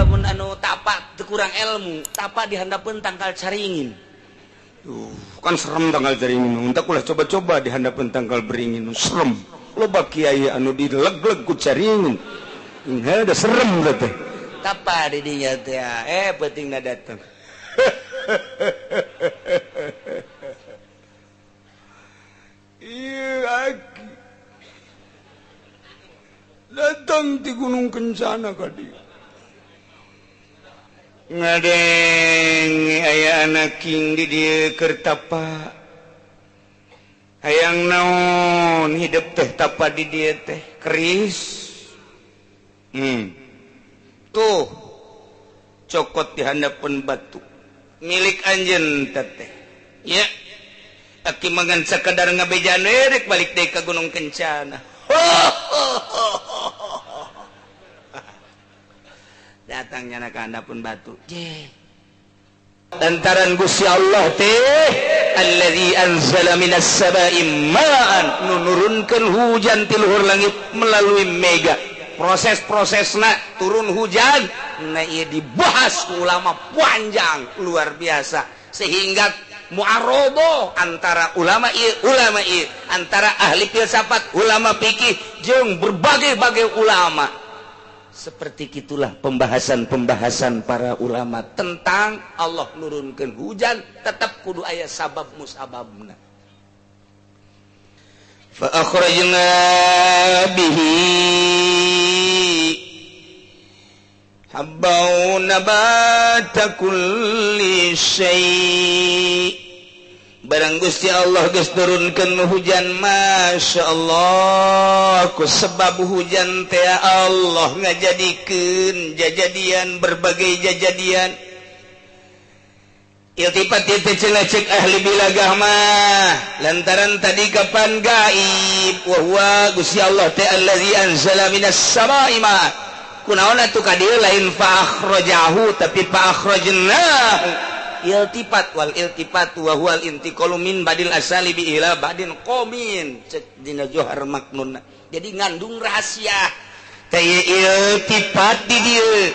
Lamun anu tapa teu kurang ilmu, tapa di handapeun tangkal caringin. Tuh, kan serem tangkal caringin. Untak ulah coba-coba di handapeun tangkal beringin, serem. Loba kiai anu dileg-leg ku caringin. Ini ada serem teh. Tapa di dinya teh, pentingna datang. Iya, aki. Datang di Gunung Kencana ka dieu. Ngadeng aya anak king di dieu keur tapa. Hayang naon hidup teh tapa di dieu teh keris. Tuh cokot di handapeun batu milik anjeun teh. Ya. Aki mangan sakadar ngabejaan rek balik deui ka Gunung Kencana. Datangnya na ka handapun batu. Je. Lantaran Gusti Allah teh allazi anzala minas sama'i ma'an, nu nurunkeun hujan ti luhur langit melalui mega. Proses-prosesna turun hujan na ieu dibahas ku ulama panjang luar biasa sehingga muarobo antara ulama ieu antara ahli filsafat, ulama fikih jeung berbagai-bagai ulama. Seperti itulah pembahasan-pembahasan para ulama tentang Allah nurunkeun hujan tetap kudu aya sabab musababna. Fa akhrajna bihi habban nabata kulli syai'. Barang Gusti Allah geus turunkeun hujan, Masya Allah, ku sebab hujan teh Allah ngajadikeun jajadian berbagai jajadian. Iltifat teh cenah ceuk ahli bilagah mah lantaran tadi kapan gaib wa huwa Gusti Allah teh allazi anzala minas samaa'i ma. Kunaon atuh ka dieu lain fa akhrajahu tapi fa akhrajnahu. Iltifat wal iltifat wa huwal intiqalu min badil asali bi ila badin qomin cek dina Johar Maknun. Jadi ngandung rahasia teh iltifat di dieu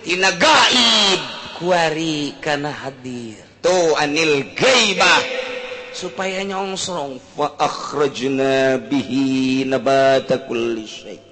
tina gaib kuari kana hadir tuh anil ghaibah supaya nyongsrong fa akhrajna bihi nabata kulli syai.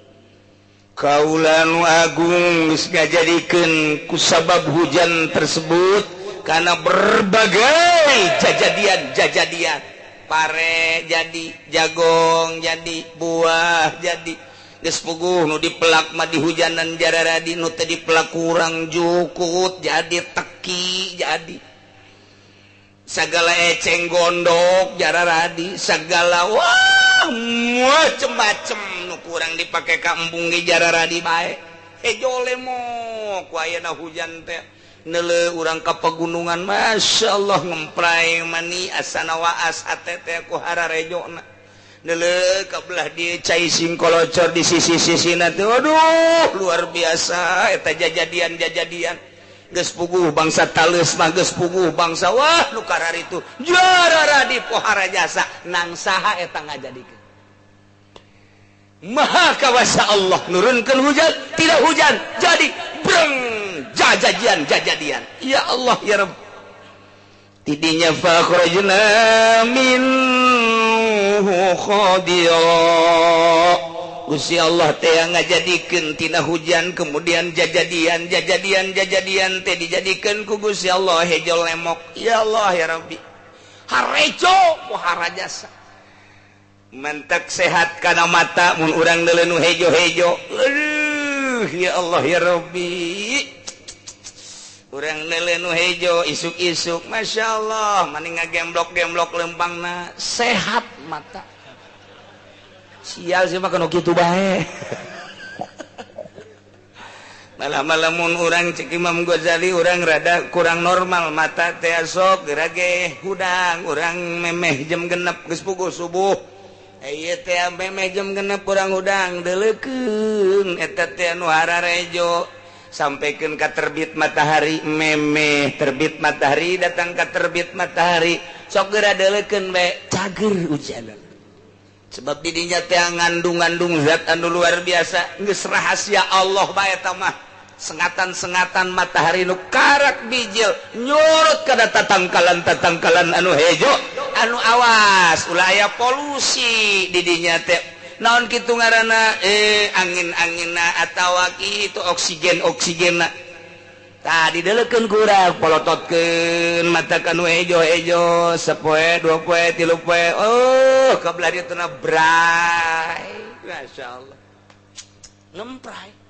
Kaula nu agung geus ngajadikeun ku sabab hujan tersebut karena berbagai jajadian-jajadian, pare jadi, jagong jadi, buah jadi. Geus puguh nu dipelak mah di hujanan jararadi, nu teu dipelak kurang jukut jadi, teki jadi. Sagala eceng gondok jararadi, sagala wah macem-macem nu kurang dipake ka embung ge jararadi bae. Hejo lemok ku ayeuna hujan teh. Nele urang ka pegunungan, Masya Allah ngempray mani asana waas hate teh ku hararejona. Nele ka belah dieu cai singkolocor di sisi-sisina teh, aduh luar biasa eta jajadian-jajadian. Geus puguh bangsa taleus mah geus puguh bangsa wah nu kararitu jarara di pohara jasa nang saha eta ngajadikeun. Maha kawasa Allah nurunkeun hujan, tidak hujan jadi breng jajadian jajadian. Ya Allah ya Rabb. Tidinya fa akhrajna minhu khadira. Gusti Allah teh ngajadikeun tina hujan kemudian jajadian jajadian jajadian teh dijadikeun ku Gusti Allah hejo lemok. Ya Allah ya Rabbi. Harejo pohara jasa. Mentek sehat kana mata mun urang deuleu nu hejo-hejo. Aduh ya Allah ya Rabbi. Urang deuleu nu hejo isuk-isuk Masya Allah maning ngagemblok-gemblok lempangna sehat mata. Sial sih mah kanu kitu bae. Malah-malah mun urang cek Imam Ghazali urang rada kurang normal mata teh sok gerage hudang urang memeh jam genep geus puguh subuh. Ieu teh memeh jam genep urang hudang deuleukeun eta teh nu hararejo. Sampaikan ke terbit matahari memeh terbit matahari datang ke terbit matahari sok geura deuleukeun bae cager hujanan. Sebab didinya teh ngandung-ngandung zat anu luar biasa geus rahasia Allah bae eta mah. Sengatan-sengatan matahari nu karak bijil nyurut kana tatangkalan-tatangkalan anu hejo anu awas ulah aya polusi di dinya teh. Naon kitu ngaranna angin-anginna atawa kitu oksigen-oksigenna. Tah dideulekeun ku urang polototkeun mata kanu hejo-hejo sapoe dua poe tilu poe oh ka belah dieu teh bray masyaallah ngempray.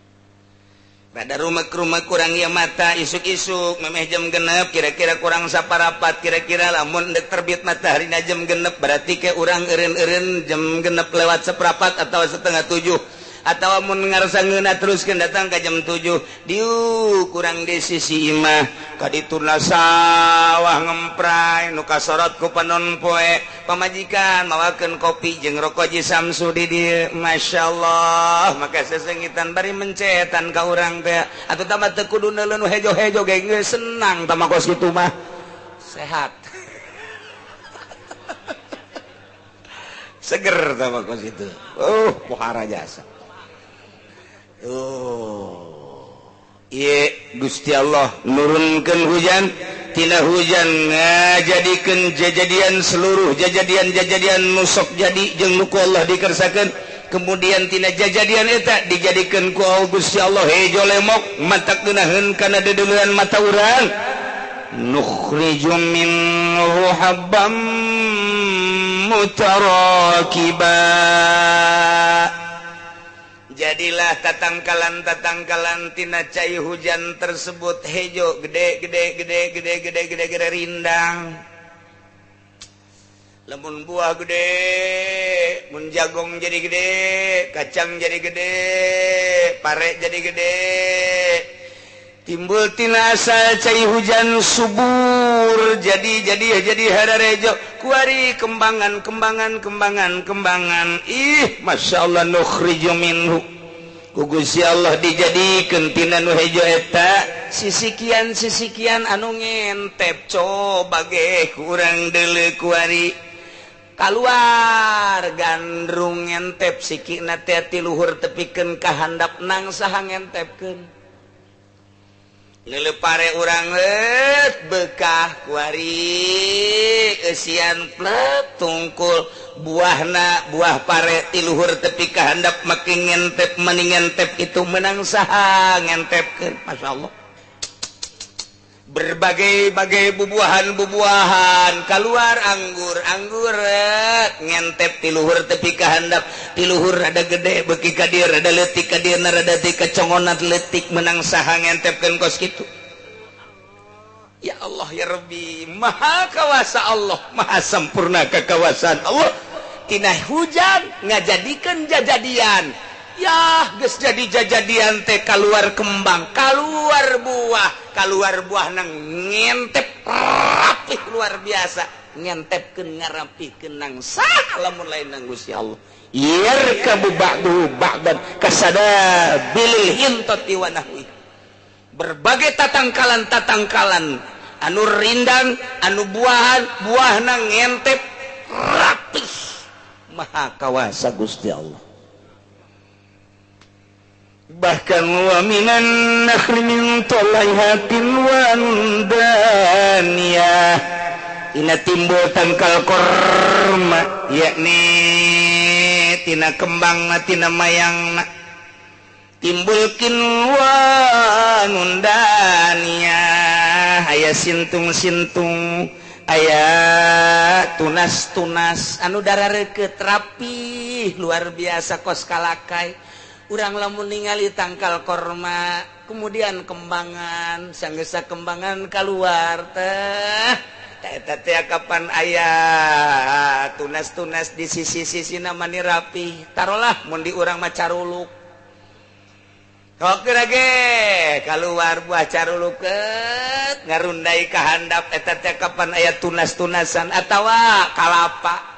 Rada rumah-rumah kurang ya mata isuk-isuk memeh jam genep kira-kira kurang saparapat kira-kira lamun dek terbit matahari na jam genep berarti ke urang eureun-eureun jam genep lewat seperapat atau 6:30 atau mun ngarasa ngeunah teruskeun datang ka jam 7 diu kurang di sisi imah ka dituna sawah ngempray nu kasorot ku panon poe pamajikan mawakeun kopi jeung rokok ji Samsu di dieu masyaallah maka sesengitan bari mencetan ka urang teh atuh tambah teu kudu neuleuh nu hejo-hejo ge geus senang tah kos kitu mah sehat seger tah kos kitu pohara jasa. Oh, ieu Gusti Allah nurunkeun hujan tina hujan ngajadikeun jajadian seluruh jajadian-jajadian nu sok jadi jeung nu ku Allah dikersakeun kemudian tina jajadian eta dijadikeun ku Gusti Allah hejo lemok matak geunaheun kana deudeuleun mata urang nukhriju minhu habbam mutarakiba. Jadilah tatangkalan-tatangkalan tina cai hujan tersebut hejo gede gede gede gede gede gede gede rindang. Lamun buah gede, mun jagong jadi gede, kacang jadi gede, pare jadi gede. Timbul tina asal cai hujan subur jadi jadi jadi hararejo kuari kembangan kembangan kembangan kembangan ih masya Allah nukhriju minhu ku Gusti Allah dijadikeun tina nu hejo eta sisikian sisikian anu ngentep coba ge kurang deuleu kuari kaluar gandrung ngentep sikina teh ti luhur tepikeun ka handap nang saha ngentepkeun Lelepare urang bekah kuari eusian plet tungkul buahna buah pare ti luhur tepi ka handap make ngentep meni ngentep itu menang saha ngentepkeun masyaallah berbagai-bagai bubuahan-bubuahan keluar anggur-anggur ngentep ti luhur tepi ka handap ti luhur rada gede beuki ka dieu rada leutik ka dieu rada tika congonat leutik menang saha ngentepkeun kos kitu. Ya Allah ya Rabbi maha kawasa Allah maha sempurna kekawasaan Allah tina hujan ngajadikeun jajadian ya geus jadi jajadian teh kaluar kembang kaluar buah nang ngentep rapih luar biasa ngentepkeun ngarapihkeun nang sah lamun lain nang Gusti Allah yarkabu ba'duhu ba'dan kasada bilil hintati wa nahwi berbagai tatangkalan-tatangkalan anu rindang anu buahan buahna ngentep rapih maha kawasa Gusti Allah. Bahkan wa minan nakhli min talaihatin wa daniyah ina timbul tangkal korma yakni tina kembang tina mayang timbul kinwa nundaniyah aya sintung-sintung aya tunas-tunas anu darareukeut rapih luar biasa kos kalakai. Urang lamun ningali tangkal korma kemudian kembangan sanggesa kembangan keluar teh eta teh kapan aya tunas-tunas di sisi-sisi mani rapi tarolah mun di urang mah caruluk oke ge keluar buah carulukeut ngarundai ka handap eta teh kapan aya tunas-tunasan atawa kalapa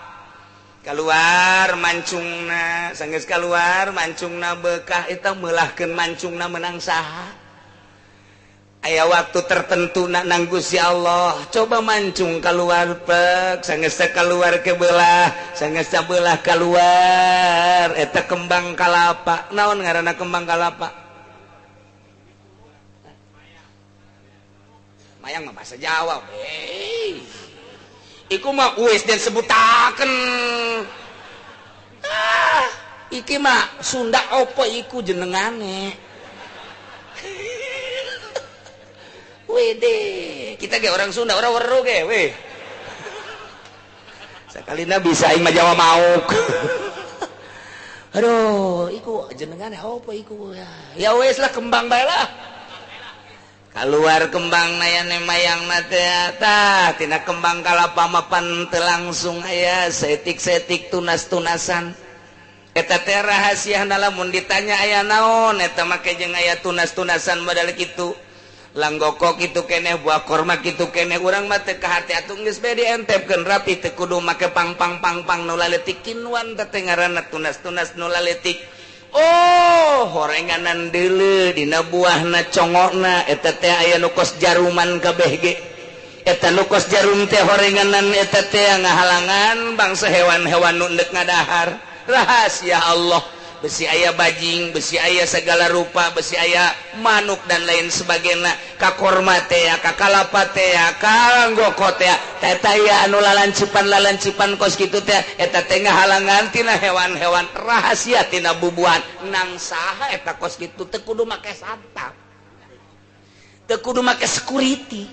keluar mancungna sanggeus keluar mancungna bekah eta meulahkeun mancungna menang saha aya waktu tertentu nak nang Gusti Allah coba mancung keluar pek sanggeus keluar ke belah sanggeus belah keluar eta kembang kalapa naon ngaranna kembang kalapa Mayang mah bahasa Jawa we. Iku mah wis den sebutaken. Ah, iki mah Sunda opo iku jenengane. Wede, kita ge orang Sunda, orang weru ge we. Sakalina bisa aing mah Jawa mauk. Aduh, iku jenengane opo iku ya. Ya wis lah kembang bae lah. Keluar kembang nayane mayang teh tah tina kembang kalapa mapan teu langsung aya setik-setik tunas-tunasan. Eta teh rahasiana lamun ditanya aya naon eta make jeung aya tunas-tunasan modal kitu. Langgoko kitu keneh buah korma kitu keneh urang mah teu kahate atuh geus bae dientepkeun rapi teu kudu make pang-pang-pang-pang nu laletik kinuan teh ngaranna tunas-tunas nu laletik. Oh, horenganan deuleu dina buahna congokna eta teh aya nu kos jaruman kabeh ge. Eta nu kos jarum teh horenganan eta teh ngahalangan bangsa hewan-hewan nu endek ngadahar. Rahasia Allah. Besi aya bajing, besi aya segala rupa, besi aya manuk dan lain sebagainya. Ka korma teh, ka kalapa teh, ka anggoko teh, eta aya anu lalancipan-lalancipan kos kitu teh, eta teh ngahalangan tina hewan-hewan rahasia tina bubuhan. Nang saha eta kos kitu teu kudu make satpam. Teu kudu make security.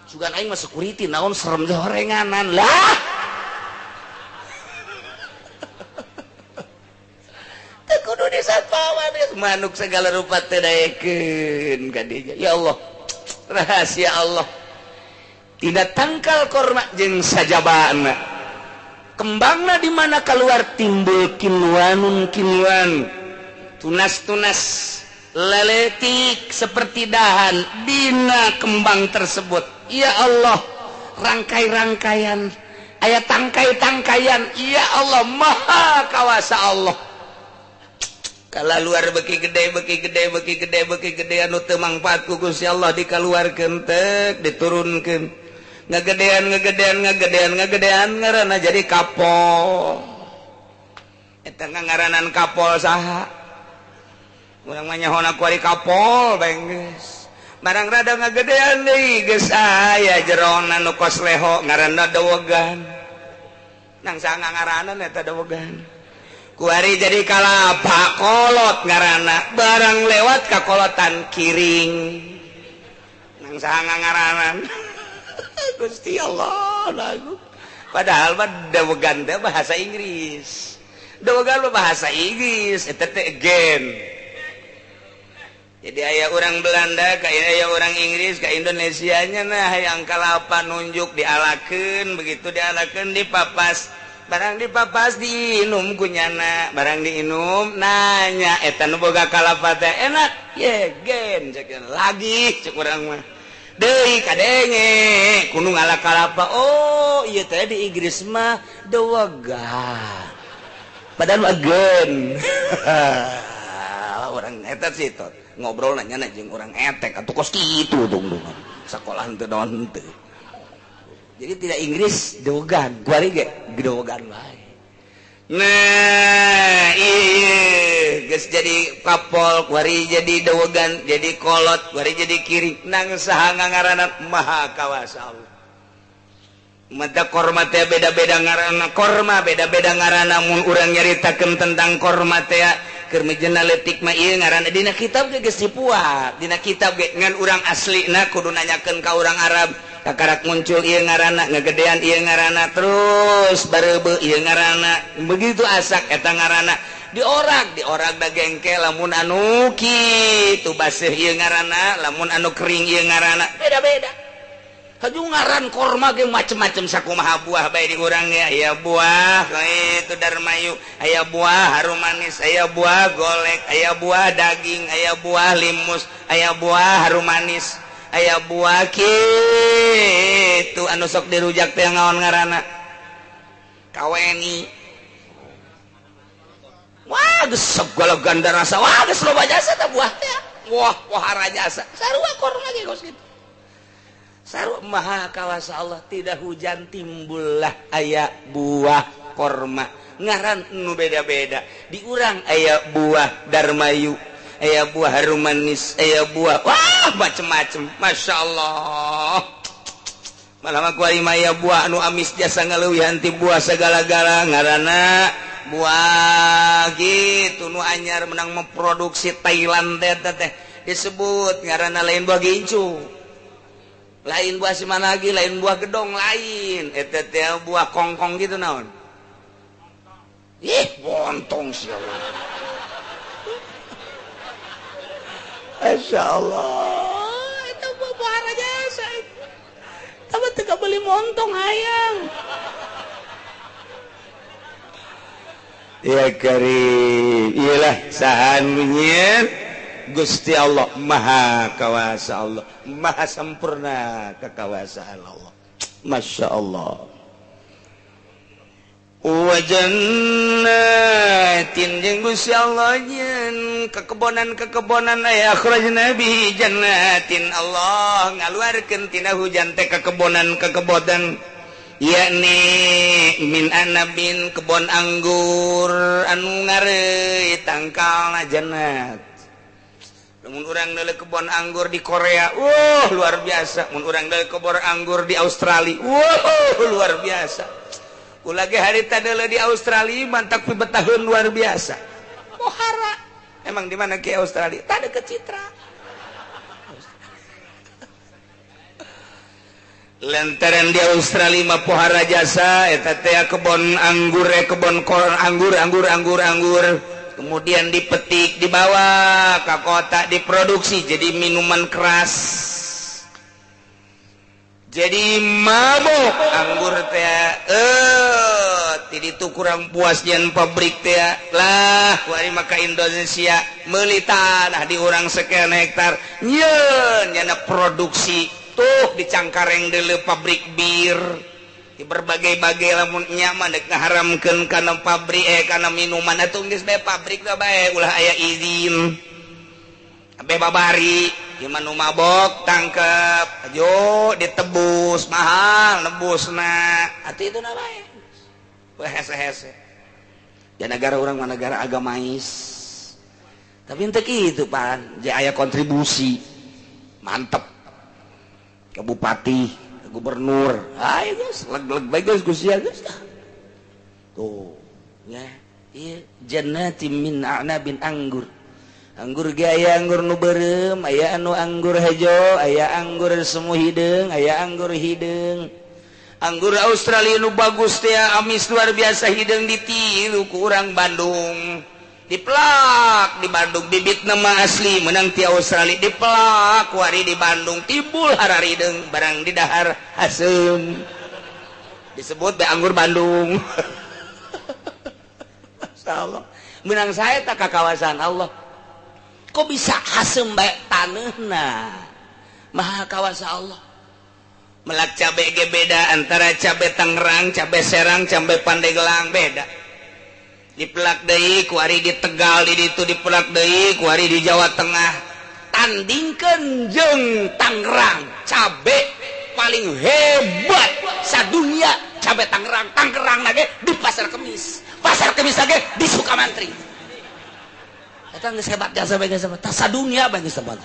Sugan aing mah security naon serem horenganan lah. Kudu disatpawan manuk segala rupa teh daekeun ka dinya. Ya Allah, rahasia Allah. Tina tangkal korma jeung sajabana. Kembangna di mana keluar timbul kinwanun kinwan. Tunas-tunas leletik seperti dahan dina kembang tersebut. Ya Allah, rangkai-rangkaian, aya tangkai-tangkaian. Ya Allah, maha kawasa Allah. Kala luar beki gede beki gede beki gede beki gede anu teu mangfaat ku Gusti Allah dikaluarkeun tek diturunkeun ngagedean ngagedean ngagedean ngagedean ngaranna jadi kapol. Eta ngaranan kapol saha? Urang mah nyahona ku ari kapol bae geus. Barang rada ngagedean deui geus aya jerona nu kos leho ngaranna dowogan. Nang saha ngaranan eta dowogan? Kuari jadi kalapa kolot ngarana barang lewat kakolotan kiring nang saha ngaranan. Gusti Allah lagu padahal mah dawegan teh bahasa Inggris, dawegan mah bahasa Inggris eta teh gen. Jadi aya orang Belanda ka aya orang Inggris ka Indonesianya nah hayang kalapa nunjuk dialakeun, begitu dialakeun dipapas. Barang dipapas diinum kunyana, barang diinum nanya eta nu boga kalapa teh enak ye gen cek lagi cek urang mah deui kadenge kudu ngala kalapa. Oh ieu teh di Inggris mah dewaga padahal mah gen. Orang eta sih tot ngobrol nanya jeung urang etek atuh kos kitu tungtungan sakolah henteu naon henteu. Jadi tidak Inggris dogan, kuari ge dogan wae. Nah, iya geus jadi kapol, kuari jadi dogan, jadi kolot, kuari jadi kiri. Nang saha ngaranna maha kawasa Allah. Mata korma teh beda-beda ngaranna, korma beda-beda ngaranna mun urang nyaritakeun tentang korma teh keur mejena leutik mah ieu ngaranna dina kitab ge geus dipuat. Dina kitab ge ngan urang aslina kudu nanyakeun ka urang Arab. Kakarak muncul ieu ngaranna, ngegedean ieu ngaranna, terus bareubeuh ieu ngaranna, begitu asak eta ngaranna, diorak da gengke lamun anu kitu baseuh ieu ngaranna, lamun anu kering ieu ngaranna, beda-beda. Haju ngaran korma ge macem-macem sakumaha buah bae di urang ge, aya buah kitu darmayu, aya buah harum manis, aya buah golek, aya buah daging, aya buah limus, aya buah harum manis. Aya buah kitu anu sok dirujak teh ngaon ngaranna kaweni. Wah geus segala ganda rasa, wah geus loba jasa teh buah teh. Wah pohara jasa sarua korma ge kos kitu. Sarua maha kawasa Allah, tidak hujan timbullah aya buah korma ngaran nu beda-beda. Di urang aya buah darmayu, aya buah harum manis, aya buah wah Wah macem-macem, Masya Allah. Malah kuari maya buah anu amis jasa ngaleuwihan ti buah segala-gala ngaranna buah gitu nu anyar menang memproduksi Thailand teh teh disebut ngaranna lain buah gincu, lain buah simanagi, lain buah gedong, lain eta teh buah kongkong gitu naon. Ih, bontong sia. Masya Allah, itu buah jasa. Tapi teu beli montong hayang. Ya karim, iyalah sahan nyieun Gusti Allah Maha Kawasa Allah, Maha sempurna kekawasaan Allah. Masya Allah. Wa jannatin jeung Gusti Allah nyeun kekebonan-kekebonan aya akhrajna bihi jannatin. Allah ngaluarkeun tina hujan teh kekebonan-kekebonan yakni min anabin kebon anggur anu ngareuy tangkalna jannat. Mun urang deuleu kebon anggur di Korea, wuh luar biasa. Mun urang deuleu kebon anggur di Australia, wuh luar biasa. Ulah ge harita deuleu di Australia mantak pibetaheun luar biasa. Pohara. Emang di mana ke Australia? Tah deukeut Citra. Lantaran di Australia mah pohara jasa eta teh kebon anggur, kebon anggur, anggur, anggur, anggur. Kemudian dipetik, dibawa ke kota, diproduksi jadi minuman keras, jadi mabok anggur teh. Tidak itu kurang puas nyen pabrik teh lah kuari maka Indonesia meuli tanah di urang sekian hektar nyeun nyana produksi tuh di Cangkareng deuleu pabrik bir di berbagai-bagai lamun nyaman dek ngaharamkeun kana pabrik kana minuman atuh geus bae pabrik da bae ulah aya izin abe babari ieu mah nu mabok tangkep ajo ditebus mahal nebusna atuh itu na bae hese-hese ya negara urang mah negara agamais tapi henteu kitu pan je aya kontribusi mantep ke bupati gubernur, ayo guys, leg-leg bae guys, Gusti geus. Tuh, ya, ieu jannatin min a'nabin anggur. Anggur ge aya anggur nu beureum, aya anu anggur hejo, aya anggur semu hideung, aya anggur hideung. Anggur Australia nu bagus teh amis luar biasa hideung ditilu ku urang Bandung. Dipelak di Bandung bibit nama asli menang ti Australia dipelak wari di Bandung timbul hararideung barang di dahar haseum disebut be anggur Bandung. Masyaallah menang saya tak ka kawasan Allah kok bisa haseum bae taneuhna maha kawasa Allah. Melak cabe ge beda antara cabe Tangerang, cabe Serang, cabe Pandeglang beda. Dipelak deui kuari di Tegal di ditu dipelak deui kuari di Jawa Tengah tandingkeun jeung Tangerang cabe paling hebat sadunia cabe Tangerang. Tangerang lagi di Pasar Kemis, Pasar Kemis lagi di Sukamantri eta geus hebat jasa bae geus tah sadunia bae geus hebat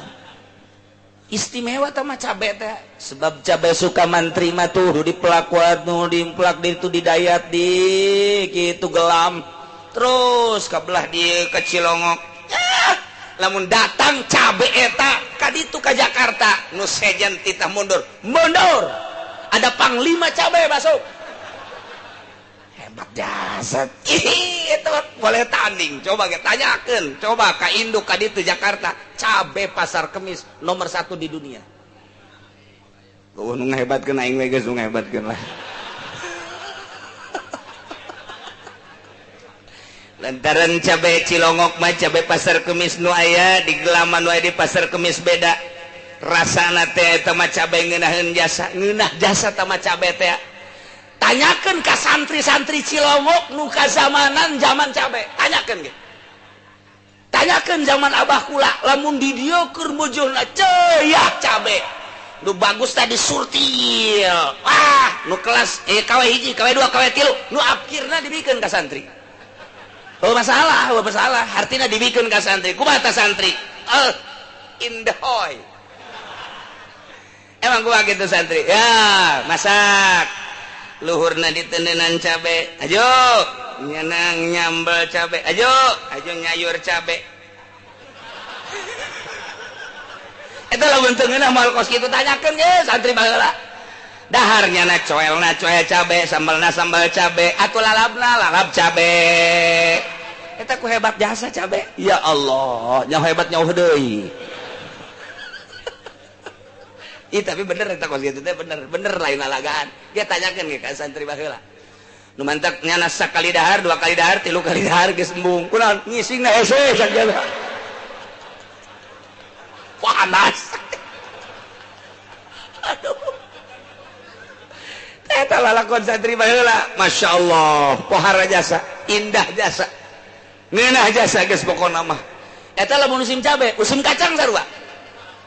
istimewa tah mah cabe teh sebab cabe Sukamantri mah tuh dipelak nu dipelak di ditu didayat di kitu gelam terus kabelah di ke Cilongok. Lamun datang cabe eta kaditu ka Jakarta nu sejen titah mundur mundur ada panglima cabe masuk hebat jasa itu boleh tanding coba kita tanyakeun coba ka induk kaditu Jakarta cabe Pasar Kemis nomor 1 di dunia. Eueuh nu ngahebatkeun aing we geus nu ngahebatkeun lah. Lantaran cabe Cilongok mah cabe Pasar Kemis nu aya di gelaman wae di Pasar Kemis beda rasana teh eta mah cabe ngeunaheun jasa ngeunah jasa tah mah cabe teh. Tanyakeun ka santri-santri Cilongok nu kazamanan zaman cabe tanyakeun ge tanyakeun zaman abah kula lamun di dieu keur mujurna ceuyak cabe nu bagus tadi surtil wah nu kelas KW 1 KW 2 KW 3 nu akhirna dibikeun ka santri. Oh masalah, artinya dibikin ke santri. Kumaha santri? Indahoy. Emang gua gitu santri. Ya, masak. Luhurna ditendenan cabe. Ayo, nyenang nyambel cabe. Ayo, ayo nyayur cabe. Eta lamun teu ngeunah moal kos kitu tanyakeun ge santri baheula. Dahar nyana coelna coel cabe, sambelna sambal cabe, atuh lalabna lalab cabe. Eta ku hebat jasa cabe. Ya Allah, nyaho hebat nyaho deui. Ih, tapi bener eta kos kitu teh bener, bener lain lalagaan. Dia tanyakeun ge ka santri baheula. Nu mantak nyana sakali dahar, dua kali dahar, tilu kali dahar geus embung. Kunaon ngisingna hese sajana. Panas. Aduh. Eta lalakon santri baheula, Masya Allah, pohara jasa, indah jasa. Ngeunah jasa geus pokona mah. Eta lamun musim cabe, musim kacang sarua.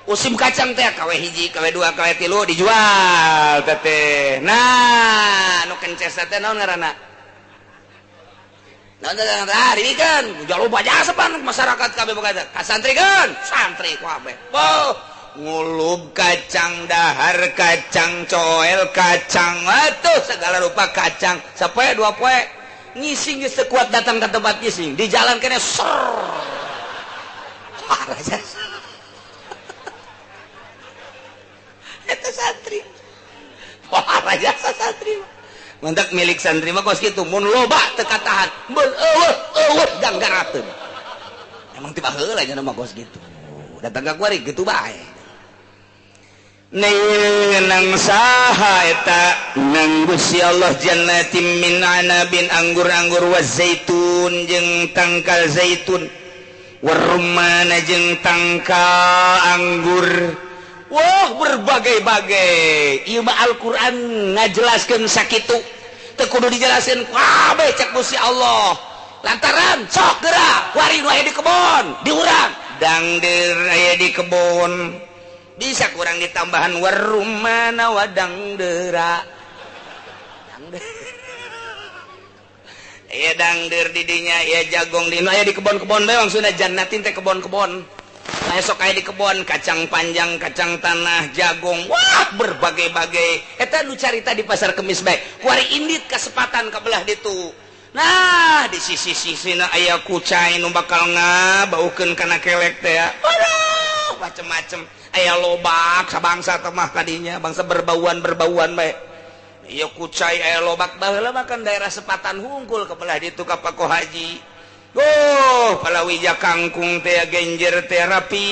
Musim kacang teh kawe hiji, kawe dua, kawe tilu dijual teh. Nah, nu kences teh naon ngaranna? Naon teh dibikeun, loba jasa pan masyarakat kabeh boga teh. Ka santri kan, santri kabeh. Boh, ngulub kacang dahar, kacang coel, kacang atuh segala rupa kacang. Sapoe dua poe ngising geus teu kuat datang ke tempat ngising, di jalan kene ser. Parah jasa. Eta santri. Wah, jasa santri. Mantak milik santri mah kos kitu, mun loba teu katahan, mun eueuh eueuh ganggarateun. Emang tiba heula nya mah kos kitu. Datang ka kuari kitu bae. Nang saha eta nang Gusti Allah jannatin min anabin anggur-anggur wa zaitun jeung tangkal zaitun warumman jeung tangkal anggur. Wah, berbagai-bagai. Ieu mah Al-Qur'an ngajelaskeun sakitu. Teu kudu dijelaskeun kabeh cek Gusti Allah. Lantaran sok geura kuari nu aya di kebon, diurang. Dangder aya di kebon. Bisa kurang ditambahan warumana wadangdera. Dangder. Aya dangder di dinya, aya jagong di aya di kebon-kebon bae maksudna jannatin teh kebon-kebon. Esok aya di kebon kacang panjang, kacang tanah, jagung, wah berbagai-bagai. Eta nu carita di pasar Kemis bae. Kuari indit kasempatan ka belah ditu. Nah, di sisi-sisina aya kucai nu bakal ngabaukeun kana kelek teh. Waduh, macem-macem. Aya lobak sabangsa teh mah kadinya, bangsa berbauan-berbauan bae. Ieu kucai aya lobak baheula mah kan daerah Sepatan hungkul ka belah ditu ka Pako Haji. Oh, palawija kangkung teh genjer terapi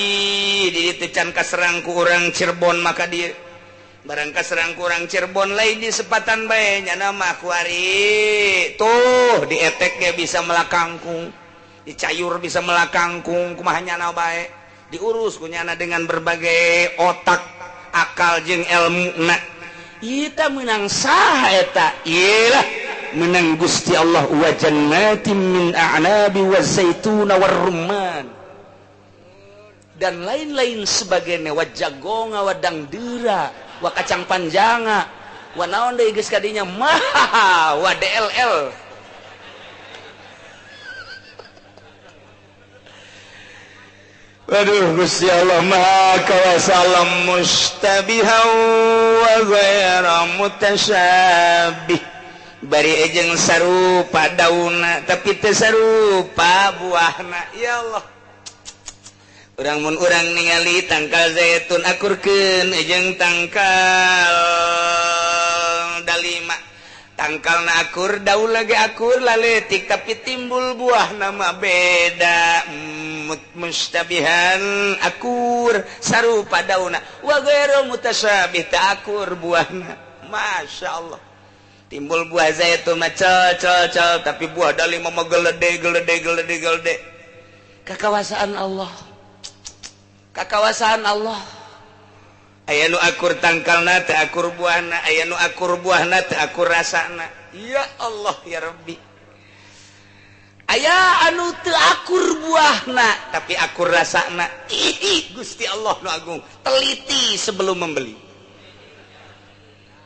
di ditu can kaserang ku urang Cirebon maka dieu. Barang kaserang ku urang Cirebon lain di Sepatan bae nya mah kuari. Tuh dietek ge bisa melak kangkung, dicayur bisa melak kangkung, kumaha nyana bae. Diurus ku nyana dengan berbagai otak, akal jeung ilmuna. Ieu teh meunang saha eta? Ieu lah menang Gusti Allah wa jannatin min a'nabi wa zaituna war rumman dan lain-lain sebagainya, wa jagonga wa dangdera wa kacang panjanga wa naon deui geus kadinya mah wa DLL. Waduh Gusti Allah maha kawasa alam mustabiha wa ghaira mutasyabih. Bari ejeng sarupa dauna tapi teu sarupa buahna. Ya Allah, urang mun urang ningali tangkal zaitun akurkeun ejeng tangkal dalima, tangkalna akur, daun lagi akur laletik tapi timbul buahna mah beda. Mustabihan akur sarupa dauna wa ghairu mutasyabih ta akur buahna. Masya Allah, timbul buah zaitun mah cel cel cel tapi buah dalima mah gelede gelede gelede gelede. Kakawasaan Allah, kakawasaan Allah. Aya nu akur tangkalna teu akur buahna, aya nu akur buahna teu akur rasana. Ya Allah ya Rabbi. Aya anu teu akur buahna tapi akur rasana. Ih, Gusti Allah nu agung, teliti sebelum membeli.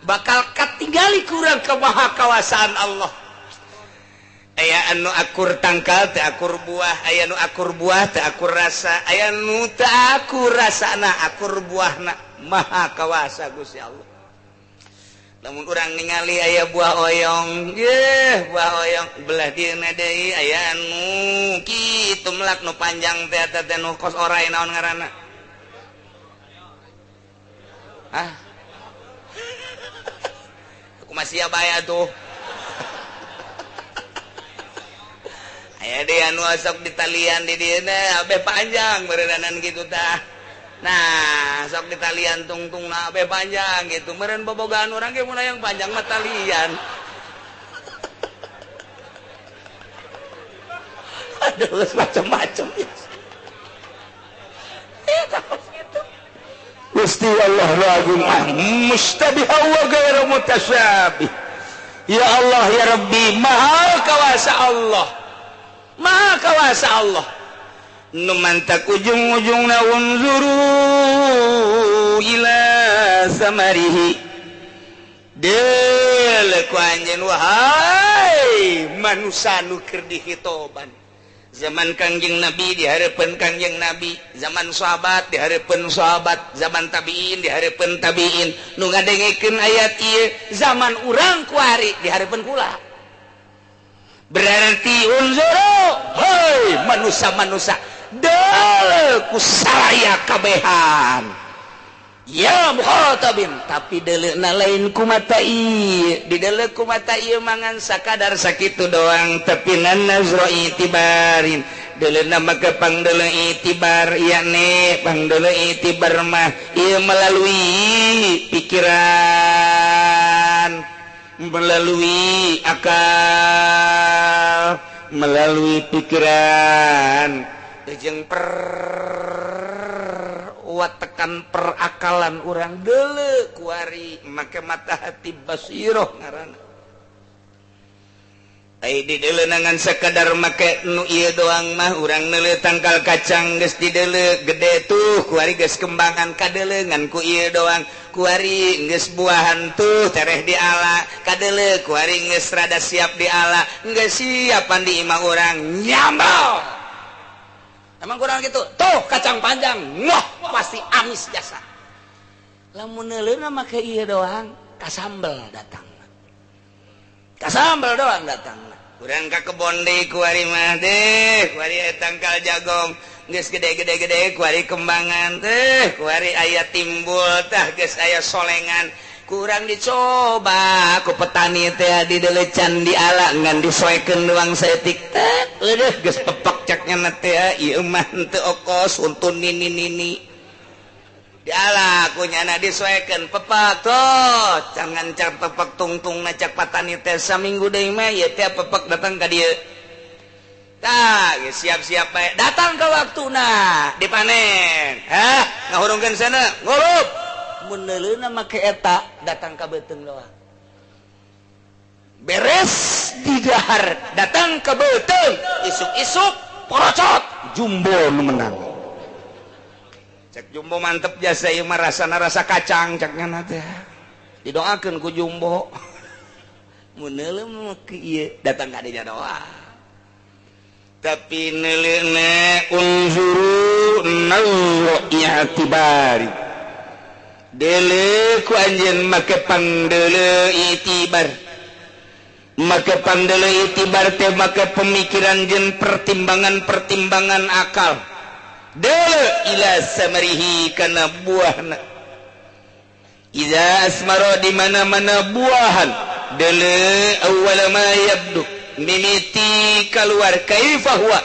Bakal katinggali kurang kemahakawasaan Allah. Aya anu akur tangkal teu akur buah, aya nu akur buah teu akur rasa, aya nu teu akur rasana akur buahna. Maha kawasa Gusti Allah. Lamun urang ningali aya buah oyong, yeuh buah oyong belah dieuna deui aya anu kitu melak nu panjang teh eta teh nu kos orai naon ngaranna? Hah? Aku masih bae atuh. Aya deui anu sok ditalian di dieuna abeh panjang beureunanan kitu tah. Nah, sok ditalian tungtung na abeh panjang gitu. Meureun bobogaan urang ge mun hayang panjang mah talian. Aduh, macam-macam. Eta kos kitu. Gusti Allah agung mustabiha wa ghairu mutasyabih. Ya Allah ya Rabbi, maha kawasa Allah. Maha kawasa Allah. Nu mantak ujung-ujungna unzuru ila samarihi. Deuleu ku anjeun wahai manusa nu keur dihitoban. Zaman Kangjeng Nabi dihareupeun Kangjeng Nabi, zaman sahabat dihareupeun sahabat, zaman tabiin dihareupeun tabiin. Nu ngadengekeun ayat ieu zaman urang kuari dihareupeun kula. Berarti unzuru hei manusa-manusa deuleu ku saraya kabehan. Ya mukhatabin, tapi deuleuna lain ku mata ieu, dideuleu ku mata ieu mangan sakadar sakitu doang, tapi nazra itibarin. Deuleuna mah pangdeuleu itibar, yakni pangdeuleu itibar mah ieu melalui pikiran, melalui akal, melalui pikiran, jeung tekan perakalan urang deuleu kuari make mata hati basiroh ngaranna. Ai dideuleu ngan sakadar make nu ieu doang mah urang neuleu tangkal kacang geus dideuleu gede tuh kuari geus kembangan kadeuleu ngan ku ieu doang, kuari geus buahan tuh tereh diala kadeuleu kuari geus rada siap diala geus siapan di imah urang nyambel. Emang kurang gitu, tuh kacang panjang, wah pasti amis jasa. Lamun neuleuna make ieu doang, kasambel datang. Kasambel doang datang. Urang ka kebon deui kuari mah deh, kuari tangkal jagong, geus gede-gede gede kuari kembangan teh, kuari aya timbul tah geus aya solengan. Kurang dicoba ku petani teh di delecan di ala ngan disoekeun doang saeutik teh. Eueuh geus pepek cak nya teh ieu mah henteu okos untun nini nini. Di ala ku nyana disoekeun pepek tuh, jangan cak pepek tungtungna cak petani teh saminggu deui mah ieu teh pepek datang ka dieu. Tah, siap-siap bae datang ka waktuna dipanen. Hah, ngahurungkeun sana, ngurup. Mun neuleuna make eta datang ka beuteung doang. Beres didahar datang ka beuteung, isuk-isuk porocot jumbo nu menang. Cek jumbo mantep jasa ieu mah rasana rasa kacang cek nya teh. Didoakeun ku jumbo. Mun neuleuna make ieu datang ka dinya doang. Tapi neuleuna unzuru nazra i'tibari. Deuleu ku anjeun make pangdeuleu itibar. Make pangdeuleu itibar teh make pemikiran jeung pertimbangan-pertimbangan akal. Deuleu ila samarihi kana buahna. Iza asmara di mana-mana buahan. Deuleu awwala ma yabdu mimiti kaluar kaifa huwa.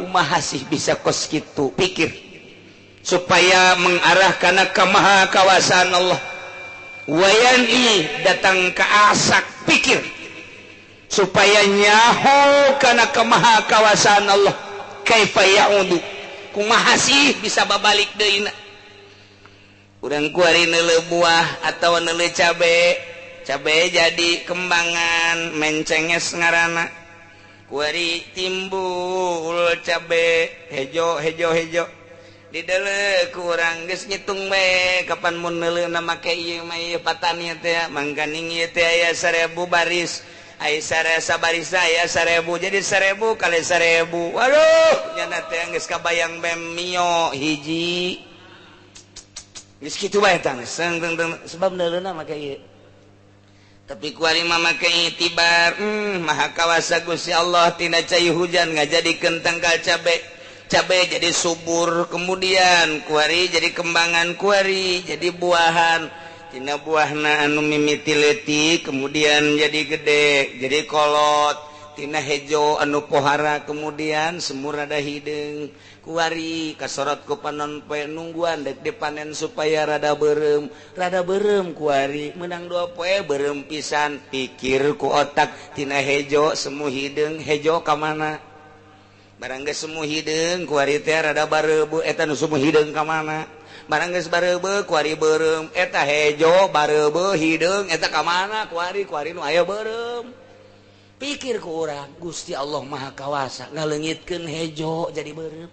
Kumaha sih bisa kos kitu pikir. Supaya mengarah kana kamaha kawasan Allah. Wayani datang ke asak pikir supaya nyaho kana kamaha kawasan Allah. Kaifa ya'udu kumaha sih bisa babalik deui na. Urang kuari neuleuh buah atawa neuleuh cabe, cabe jadi kembangan mencenges ngaranna. Kuari timbul cabe hejo hejo hejo. Dideuleu kurang geus ngitung bae kapan mun neuleuna make ieu mah ieu patani teh mangkaning ieu teh aya 1000 baris Ai sabarisa aya 1000 jadi 1000 kali 1000. Waduh, nyana teh geus kabayang mem mio hiji. Geus kitu bae tah sebab neuleuna make ieu. Tapi kuari mah make itibar, maha kawasa Gusti Allah tina cai hujan ngajadikeun tangkal cabe. Cabe jadi subur, kemudian kuari jadi kembangan kuari, jadi buahan. Tina buahna anu mimiti leutik kemudian jadi gede, jadi kolot. Tina hejo anu pohara kemudian semur rada hideung. Kuari kasorot ku panon poe nungguan dek dipanen supaya rada beureum. Rada beureum kuari menang 2 poe beureum pisan. Pikir ku otak tina hejo semu hideung, hejo ka mana? Barang geus semu hideung kuari teh rada bareubeut, eta nu semu hideung ka mana? Barang geus bareubeut kuari beureum, eta hejo bareubeut hideung, eta ka mana kuari? Kuari nu aya beureum. Pikir ku urang, Gusti Allah Maha Kawasa ngaleungitkeun hejo jadi beureum.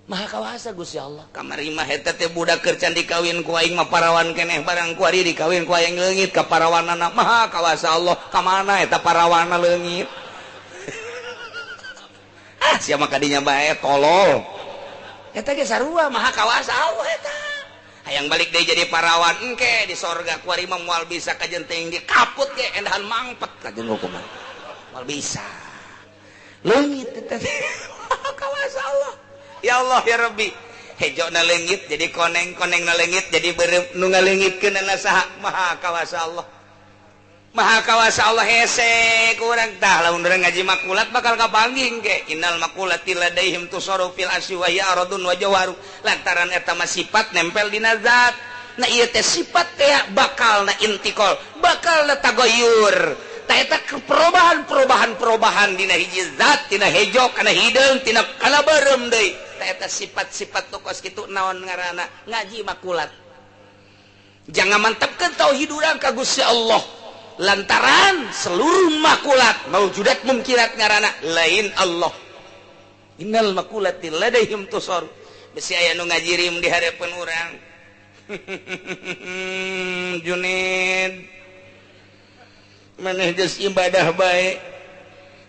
Maha Kawasa Gusti Allah. Kamari mah eta teh budak keur can dikawin ku aing mah parawan keneh, barang kuari dikawin ku aing leungit ka parawanana. Maha Kawasa Allah, ka mana eta parawanna leungit? Ah, sia mah kadinya bae tolol. Eta ge sarua maha kawasa Allah eta. Hayang balik deui jadi parawan engke di sorga kuari mah moal bisa kajen tinggi kaput ge endahan mangpet kajen hukuman. Moal bisa. Leungit eta maha kawasa Allah. Ya Allah ya Rabbi. Hejo na leungit jadi koneng, koneng na leungit jadi beureum, nu ngaleungitkeunana saha? Maha kawasa Allah. Maha kawasa Allah hese kurang tah lamun urang ngaji makulat bakal kapanggih ge innal makulati ladaihim tusaru fil asyi wa hiya aradun wa jawharu lantaran eta mah sifat nempel dina zat. Nah ieu teh sifat teh bakal na intikal, bakal na tagoyur. Tah eta perubahan-perubahan dina hiji zat, tina hejo kana hideung, tina kana beureum deui. Tah eta sifat-sifat nu kos kitu naon ngaranna ngaji makulat. Jangan mantepkeun tauhid urang ka Gusti Allah. Lantaran seluruh makulat maujudat mungkirat ngarana lain Allah. Innal makulati ladaihim tusar. Besi aya nu ngajirim di hareupeun urang. Junid maneh geus ibadah bae.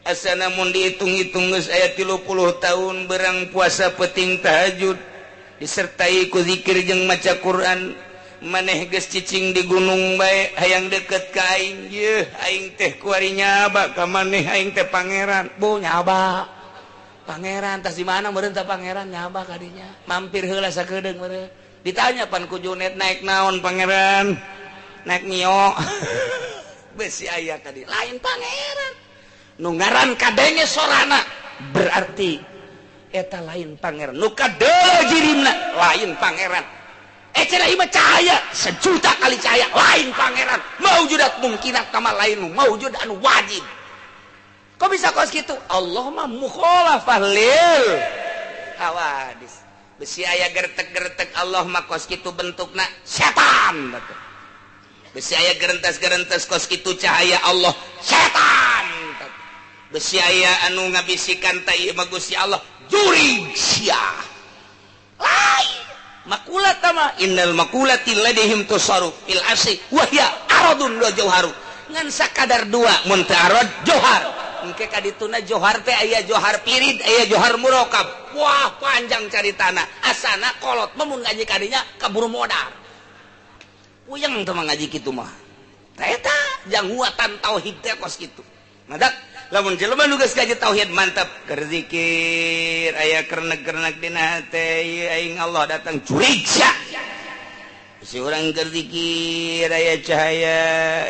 Asana mun dihitung-hitung geus aya 30 tahun berang puasa peuting tahajud disertai ku zikir jeung maca Quran. Maneh geus cicing di gunung bae hayang deket ka aing, yeuh aing teh kuari nyaba ka maneh, aing teh pangeran. Bu nyaba pangeran tas di mana meureun tah pangeran nyaba ka dinya. Mampir heula sakedeung meureun. Ditanya pan ku Junet naik naon pangeran? Naik mio. Besi aya ka dinya. Lain pangeran. Nu ngaran kadenge sorana berarti eta lain pangeran. Nu kadeuleu jirimna lain pangeran. Cenah ieu cahaya sejuta kali cahaya lain pangeran. Maujudat mungkinat kama lain maujud anu wajib. Kok bisa kos kitu? Allah mah mukhalafah lil hawadis. Besi aya gertek-gertek Allah mah kos kitu bentukna setan. Besi aya gerentes-gerentes kos kitu cahaya Allah setan. Besi aya anu ngabisikan ta ieu mah Gusti Allah jurig sia. Lain makulat mah innal makulati ladaihim tusaru fil asyi wa hiya aradun wa jauharu. Ngan sakadar dua mun teu arad johar. Engke ka dituna johar teh aya johar pirid, aya johar murokab. Wah, panjang caritana. Asana kolot mah mun ngaji kadinya kaburu modar. Puyeng teh mah ngaji kitu mah. Tah eta janghuatan tauhid teh kos kitu. Madak lamun jelema nu geus ngaji tauhid mantap keur zikir aya kernek-kernek dina hate ieu aing Allah datang curig sia. Si urang keur zikir aya cahaya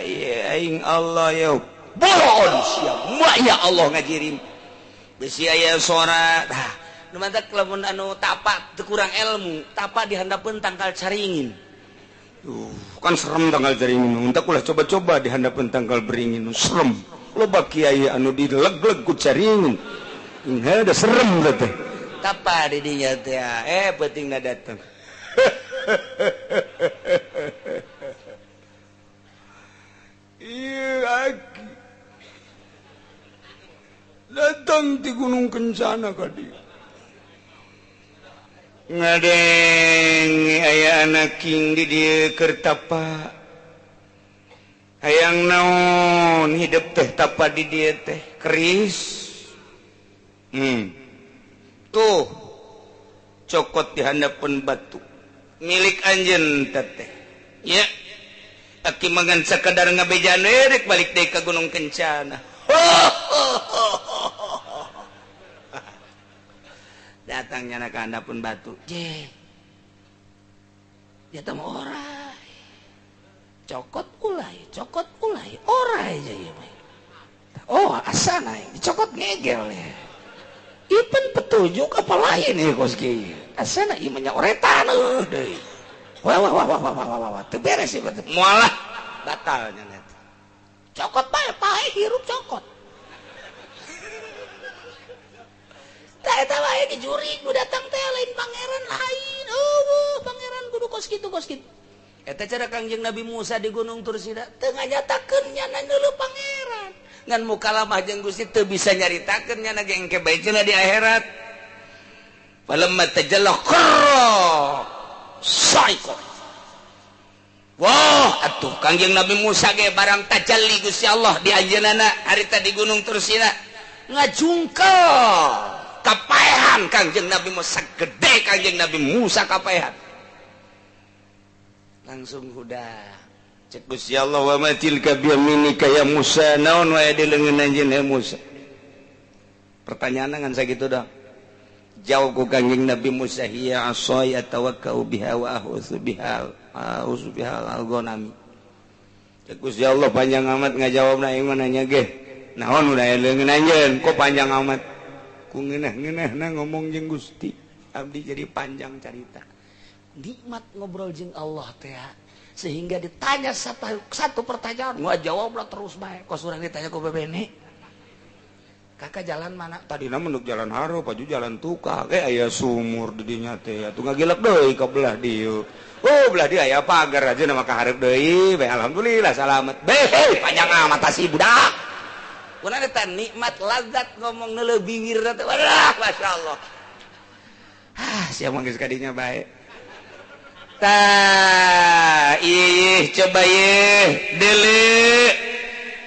ieu aing Allah ya bolon sia maya Allah ngajirim. Besi aya sora tah nu mantak lamun anu tapa teu kurang ilmu tapa di handapeun tangkal caringin. Kan serem tangkal caringin, untak ulah coba-coba di handapeun tangkal beringin serem. Loba kiai anu dileg-leg ku caringin. Inga da serem teh. Tapa di dinya teh peutingna datang. Ieu aki datang di Gunung Kencana ka dieu. Ngadeng aya anak king di dieu keur tapa. Hayang naon hidup teh tapa di dieu teh keris. Tuh cokot di handapeun batu milik anjeun teteh. Ya. Aki mangan sakadar ngabejaan rek balik deui ka Gunung Kencana. Datangnya na ka handapeun batu. Je. Dia teh mah cokot ulai orai aja ya. Oh asana dicokot ngegel ya. Ipan petunjuk apa lain ya kos kieu. Asana ieu mah oretan deui. Wah wah wah wah wah wah wah teu beres ieu moal batal nya eta. Cokot bae pae hirup cokot. Tah eta wae dijuri nu datang teh lain pangeran lain. Eueuh pangeran kudu kos kitu kos kitu. Eta cara Kangjeng Nabi Musa di Gunung Tursina teu nganyatakeun nyana neuleuh pangeran. Ngan mukalamah jeung Gusti teu bisa nyaritakeun nyana ge engke bae cenah di akhirat. Falamma tajalla kharra sa'iqa. Wah, atuh Kangjeng Nabi Musa ge barang tajalli Gusti Allah di anjeunna harita di Gunung Tursina ngajungkel kapaehan Kangjeng Nabi Musa gede Kangjeng Nabi Musa kapaehan. Langsung udah cek Gusti Allah wa ma tilka bi yaminika ya Musa naon wae di leungeun anjeun ya Musa. Pertanyaan ngan sakitu dah. Jawab ku Kangjeng Nabi Musa hiya asaya tawakkau biha wa ahusu biha ahusu biha al-ghanami. Cek Gusti Allah panjang amat ngajawabna ieu mah nanya ge. Naon udah leungeun anjeun kok panjang amat. Ku ngeunah-ngeunahna ngomong jeung Gusti abdi jadi panjang carita. Nikmat ngobrol jeung Allah teh sehingga ditanya satu pertanyaan gua jawablah terus bae kos urang ditanya ku bebene kakak jalan mana tadina menduk jalan haro paju jalan tukang aya sumur di dinya teh atuh ngagilek deui ka belah dieu oh belah dieu aya pagar aja nama ka hareup deui bae alhamdulillah salamet bae panjang amat si budak kunaon eta nikmat lazat ngomong neuleuh bibir teh wadah masyaallah ah sia mah geus ka dinya bae. Tah, ih coba ye dele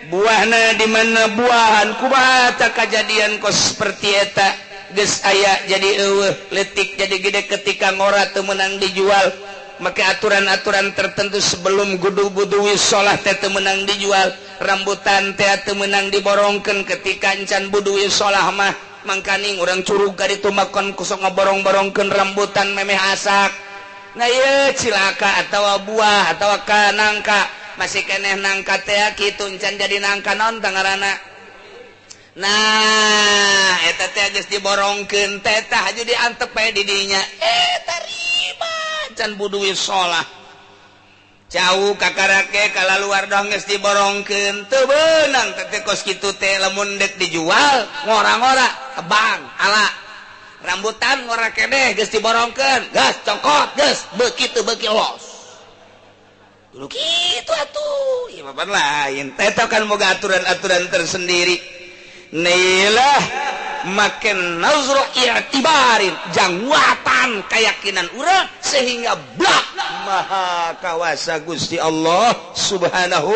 buahna di mana buahan kumaha tah kajadian kos seperti eta geus aya jadi eueuh leutik jadi gede ketika ngora teu meunang dijual make aturan-aturan tertentu sebelum gudu-gudu sholah teh teu meunang dijual rambutan teh teu meunang diborongkeun ketika encan budu sholah mah mangkaning urang curug ka ditu makan kusok ngaborong-borongkeun rambutan memeh asak. Nah ieu cilaka atawa buah atawa ka nangka masih keneh nangka teh kitu encan jadi nangka naon tah ngaranna. Nah eta teh geus diborongkeun teh tah haju diantep bae di dinya tarima can buduwi sholah jauh kakarake kalaluar dong geus diborongkeun teu beunang teh kos kitu teh lamun deuk dijual ngora-ngora tebang ala rambutan ngora keneh geus diborongkeun geus cokot geus beuki teu beuki los dulu kitu atuh ieu mah lain teh kan boga aturan-aturan tersendiri neilah maken nazru i'tibarin jangwatan keyakinan urang sehingga blak maha kawasa Gusti Allah subhanahu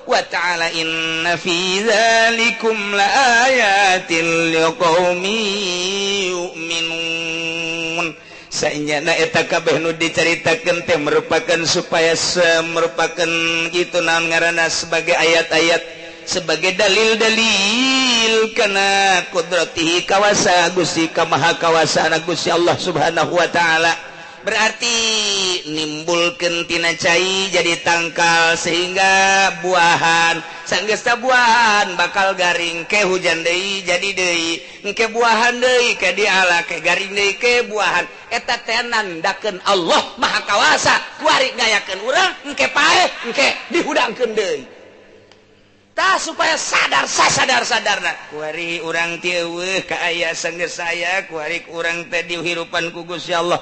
wa ta'ala inna fi dzalikum laayatin liqaumin yu'minun. Saenyana eta kabeh nu dicaritakeun teh merupakan supaya merupakan kitu naon ngaranna sebagai ayat-ayat sebagai dalil-dalil kana kudratihi kawasa Gusti ka maha kawasana Gusti Allah subhanahu wa ta'ala. Berarti nimbulkeun tina cai jadi tangkal sehingga buahan sanggeus buahan bakal garing ke hujan deui jadi deui engke buahan deui ke diala ke garing deui ke buahan eta teh nandakeun Allah maha kawasa kuari ngayakeun urang engke paeh engke dihudangkeun deui tah supaya sadar sasadar sadarna kuari urang teh eueuh ka aya sanggeus aya kuari urang teh dihirupan ku Gusti Allah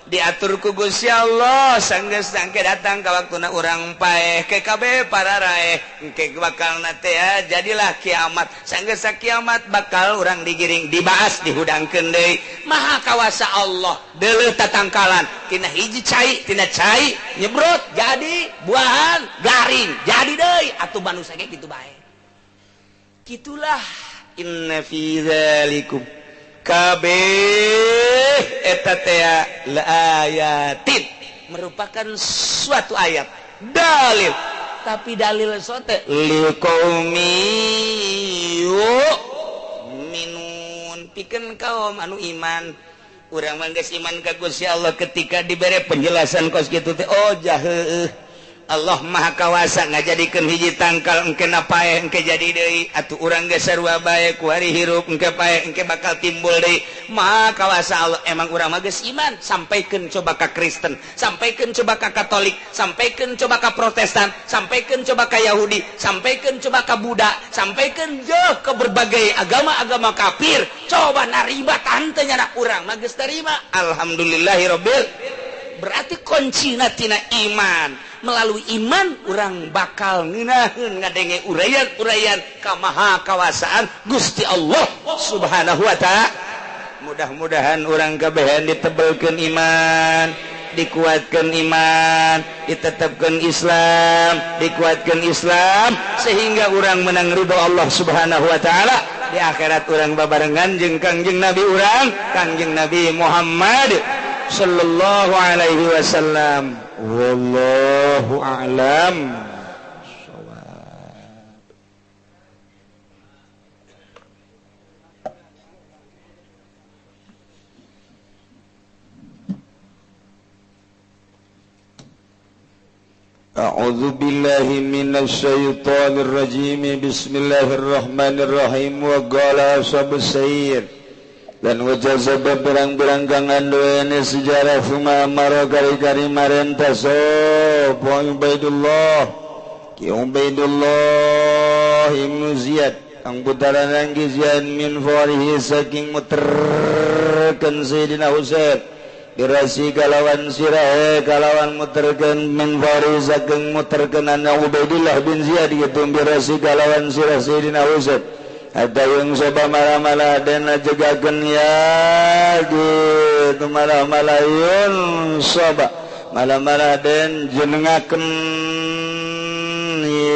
Diatur ku Gusti Allah sanggeus sangke datang ka waktuna urang paeh ke kabeh para raeh engke bakalna teh jadilah kiamat. Sanggeus kiamat bakal urang digiring dibahas dihudangkeun deui. Maha kawasa Allah deuleuh tatangkalan tina hiji cai tina cai nyebrot jadi buahan garing jadi deui atuh manusia ge kitu bae. Kitulah inna fi dzalikum kabeh eta teh la ayatin merupakan suatu ayat dalil, tapi dalil sote liqaumi yu'minun pikeun kaum anu iman. Urang mah geus iman ka Gusti Allah ketika dibere penjelasan kos kitu teh oh jaheuh Allah Maha Kawasa ngajadikeun hiji tangkal engke na paeh engke jadi deui atuh urang geus sarua bae ku hari hirup engke paeh engke bakal timbul deui. Maha Kawasa Allah emang urang mah geus iman. Sampaikeun coba ka Kristen, sampaikeun coba ka Katolik, sampaikeun coba ka Protestan, sampaikeun coba ka Yahudi, sampaikeun coba ka Buddha, sampaikeun jeuh ke berbagai agama-agama kafir. Coba narima tante nya urang mah geus tarima. Alhamdulillahirabbil. Berarti kuncina tina iman. Melalui iman orang bakal ngeunaheun ngadenge uraian-uraian kamaha kawasaan Gusti Allah Subhanahu wa ta'ala. Mudah-mudahan orang kabehan ditebelkeun iman, dikuatkeun iman, ditetapkeun Islam, dikuatkeun Islam sehingga orang menang ridho Allah Subhanahu wa ta'ala. Di akhirat orang babarengan jeung Kangjeng Nabi urang, Kangjeng Nabi Muhammad sallallahu alaihi wasallam. Wallahu a'lam. A'udzu billahi minasy syaithanir rajim. Bismillahirrahmanirrahim. Wa qala ashabus sayr dan wajah sebab berang-berang kang anduene sejarah fuma amara kari-kari marenta sapa Ubaidullah Ki Ubaidullah ibnu Ziyad kang putaran ki Ziyad min farihi saking muterkeun Sayyidina Husain dirasi kalawan sirahe kalawan muterkeun min farihi saking muterkeun anna Ubaidullah bin Ziyad kitu birasi kalawan sirah Sayyidina Husain. Ada yang soba malah-malah dan jegakeun ya gitu malah-malah yun soba malah-malah dan jenengakeun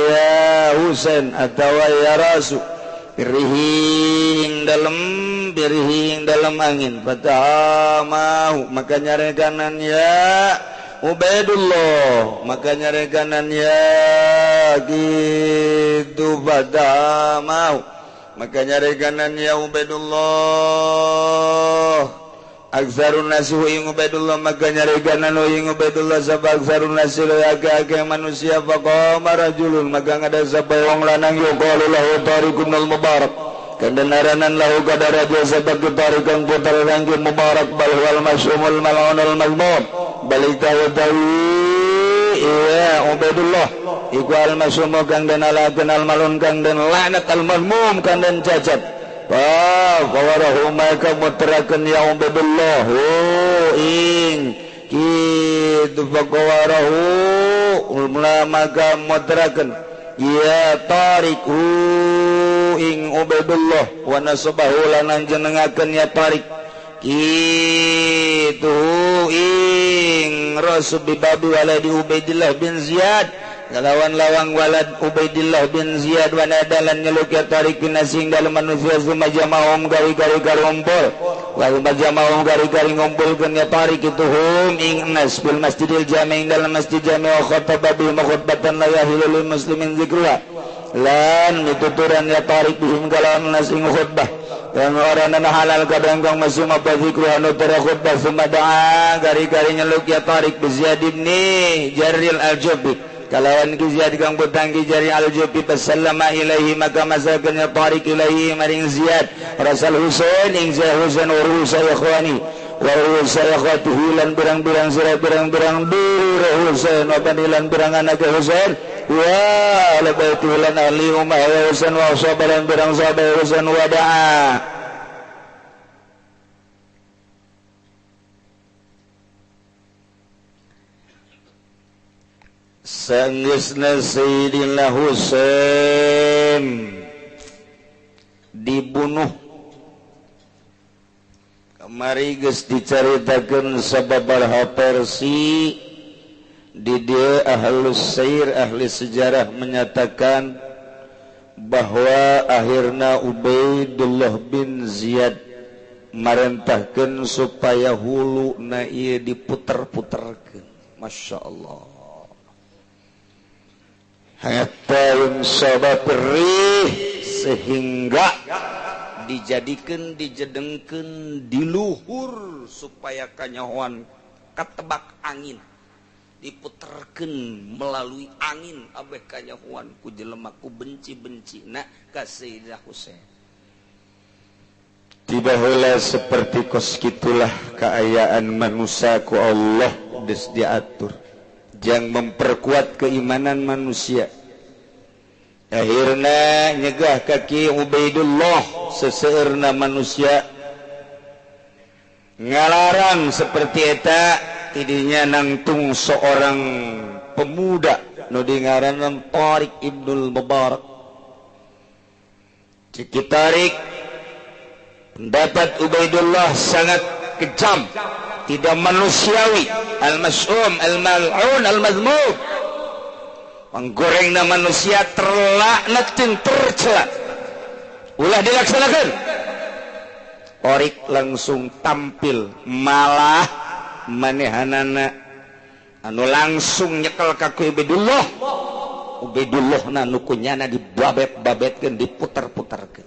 ya Husain atawa ya Rasul birihing dalam angin fatamahu maka nyarekanan ya Ubaidullah maka nyarekanan ya gitu fatamahu maka nyarekanan ya Ubaidullah aktsarun nasi ing Ubaidullah maka nyarekanan ing Ubaidullah sapa aktsarun nasi agak-agak manusia faqama rajulun maka ngada sapa wong lanang yuqalu lahu tariqun al mubarak kandanaran lahu kadara sapa tariqan putar rangki mubarak bal wal masyumul mal'unul mazmum balik tahu iya Ubaidullah iku al-masyumu kang den alakeun al-malun kang den laknat al-mazmum kang den cacat. Fa fawarahu maka muterakeun ya Ubaidullah ing kitu fawarahu maka muterakeun ya tariku ing Ubaidullah wa nasabahu lan jenengakeun ya Tariq kitu ing rasul bibabi waladi Ubaidillah bin Ziyad kalawan lawang walad Ubaidillah bin Ziyad wa nadalan nyeluk ya Tariq bin asing dalam manusia sumajamahum gari-gari karumpul wa majamahum gari-gari ngumpulkeun ya Tariq itu hum ing nas bil masjidil jami ing dalam masjid jami wa khataba bi khutbatan la yahilu lil muslimin zikruha lan mituturan ya Tariq bihim kalawan nas ing khutbah dan orang nana halal kadang kang masuk apa zikruha nu tara khutbah sumada'a gari-gari nyeluk ya Tariq bi Ziyad ibn Jarril al-Jubi kalawan ki Ziyad kang butang ki Jarril al-Jubi fasallama ilaihi maka masakeun ya Tariq ilaihi maring Ziyad Rasul Husain ing Ziyad Husain wa rusa ikhwani wa rusa ikhwatihi lan birang-birang sira birang-birang dur Husain wa banilan birang anak Husain wa ala baitihi lan ahli umah Husain wa sahabat birang sahabat Husain wa da'a Sanggeusna Sayyidina Husain dibunuh, kamari geus dicaritakeun sababaraha versi. Di dieu ahlus sair, ahli sejarah menyatakan bahwa akhirna Ubaidullah bin Ziyad marentahkeun supaya huluna ieu diputer-puterkeun. Masya Allah, hatta yunsaba perih, sehingga dijadikan, dijedengkeun di luhur supaya kanyahoan katebak angin, diputerkeun melalui angin abeh kanyahoan ku jelema ku benci-benci na ka Sayyidah Husain. Tiba heula seperti kos kitulah keayaan manusia ku Allah geus diatur jang memperkuat keimanan manusia. Akhirna nyegah kaki Ubaidullah, seseueurna manusia ngalarang seperti eta. Tidinya nangtung seorang pemuda nu dingaranan Tariq Ibnul Mubarak. Cik Tariq, pendapat Ubaidullah sangat kejam, tidak manusiawi, al-mas'um, al-mal'un, al-mazmum, menggorengna manusia, terlaknat jeung tercela, ulah dilaksanakan. Tariq langsung tampil, malah manehanana anu langsung nyekel ka ku Ubaidullah. Ubaidullah na nu kunyana dibabet-babetkeun, diputer-puterkeun.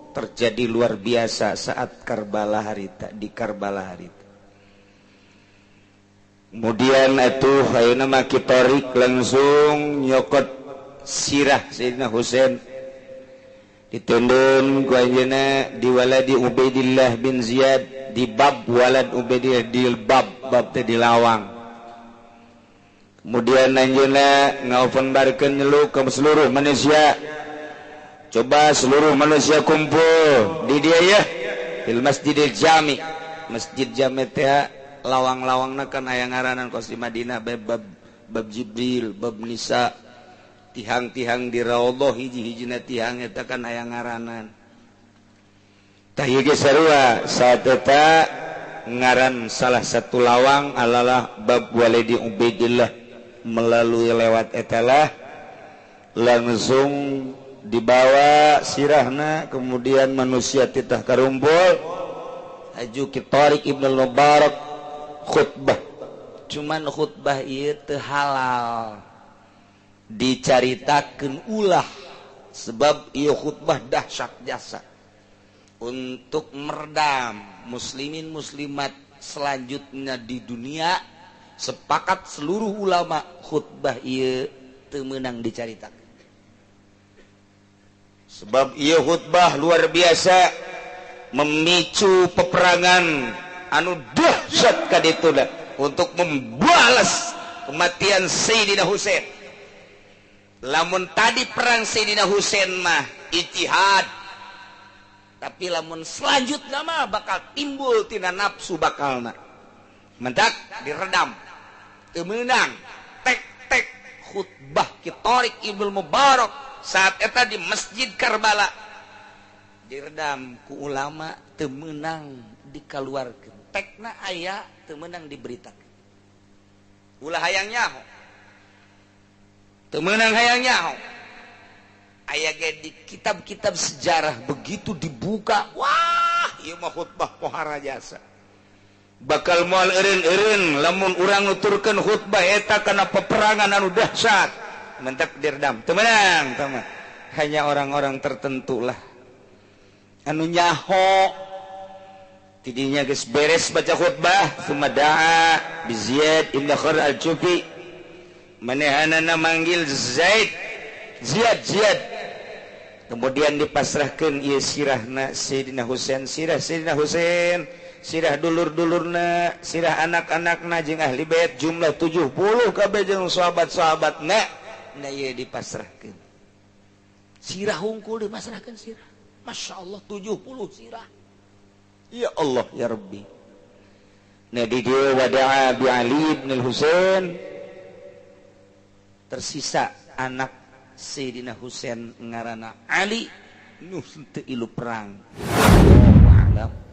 Terjadi luar biasa saat Karbala harita, di Karbala harita. Kemudian atuh ayeuna mah Ki Tariq langsung nyokot sirah Sayyidina Husain, ditundun ku anjeunna di waladi Ubaidillah bin Ziyad, di bab walad Ubaidillah, di bab, bab teh di lawang. Kemudian anjeunna ngaopenbarkeun, nyeluk ke seluruh manusia, coba seluruh manusia kumpul di dia ya, fil Masjidil Jami. Masjid Jami teh lawang-lawangna kan aya ngaranan kos di Madinah, bab, bab, bab Jibril, bab Nisa, tihang-tihang di Raudhah, hiji-hijina tihang eta kan aya ngaranan. Tah ieu ge sarua, saat eta ngaran salah satu lawang alalah bab walidi Ubaidillah. Melalui lewat etalah langsung dibawa sirahna. Kemudian manusia titah karumpul, aju Ki Tariq Ibn Mubarak khutbah. Cuman khutbah ieu teu halal dicaritakeun, ulah, sebab ieu khutbah dahsyat jasa untuk meredam muslimin muslimat selanjutnya di dunia. Sepakat seluruh ulama khutbah ieu teu meunang dicaritakeun, sebab ieu khutbah luar biasa memicu peperangan anu dahsyat ka ditu untuk membalas kematian Sayyidina Husain. Lamun tadi perang Sayyidina Husain mah ijtihad, tapi lamun selanjutnya mah bakal timbul tina nafsu, bakalna mendak diredam, teu meunang. Tek tek khutbah Ki Tariq Ibnu Mubarak saat eta di Masjid Karbala diredam ku ulama, teu meunang dikaluarkeun. Tekna aya, teu meunang diberitakeun, ulah hayang nyaho, teu meunang hayang nyaho. Aya ge di kitab-kitab sejarah, begitu dibuka, wah, ieu mah khutbah pohara jasa, bakal moal eureun-eureun lamun urang nuturkeun khutbah eta kana peperangan anu dahsyat. Mentak diredam, teu meunang teu. Hanya orang-orang tertentu lah anu nyaho. Tidinya geus beres baca khutbah, summa da'a bi Ziyad ibn Khar al-Jufi, manehanana manggil Zaid, Ziyad, Ziyad. Kemudian dipasrahkeun ieu sirahna Sayyidina Husain, sirah Sayyidina Husain, sirah dulur-dulurna, sirah anak-anakna jeung ahli bait jumlah 70 kabeh jeung sahabat-sahabatna. Nah, ieu dipasrahkeun sirah hungkul, dipasrahkeun sirah. Masya Allah, 70 sirah, ya Allah ya Rabbi. Nah, di dieu wada'a bi Ali bin Husain. Tersisa anak Sayyidina Husain, ngaranna Ali, nu teu ilu perang. Wallahu a'lam.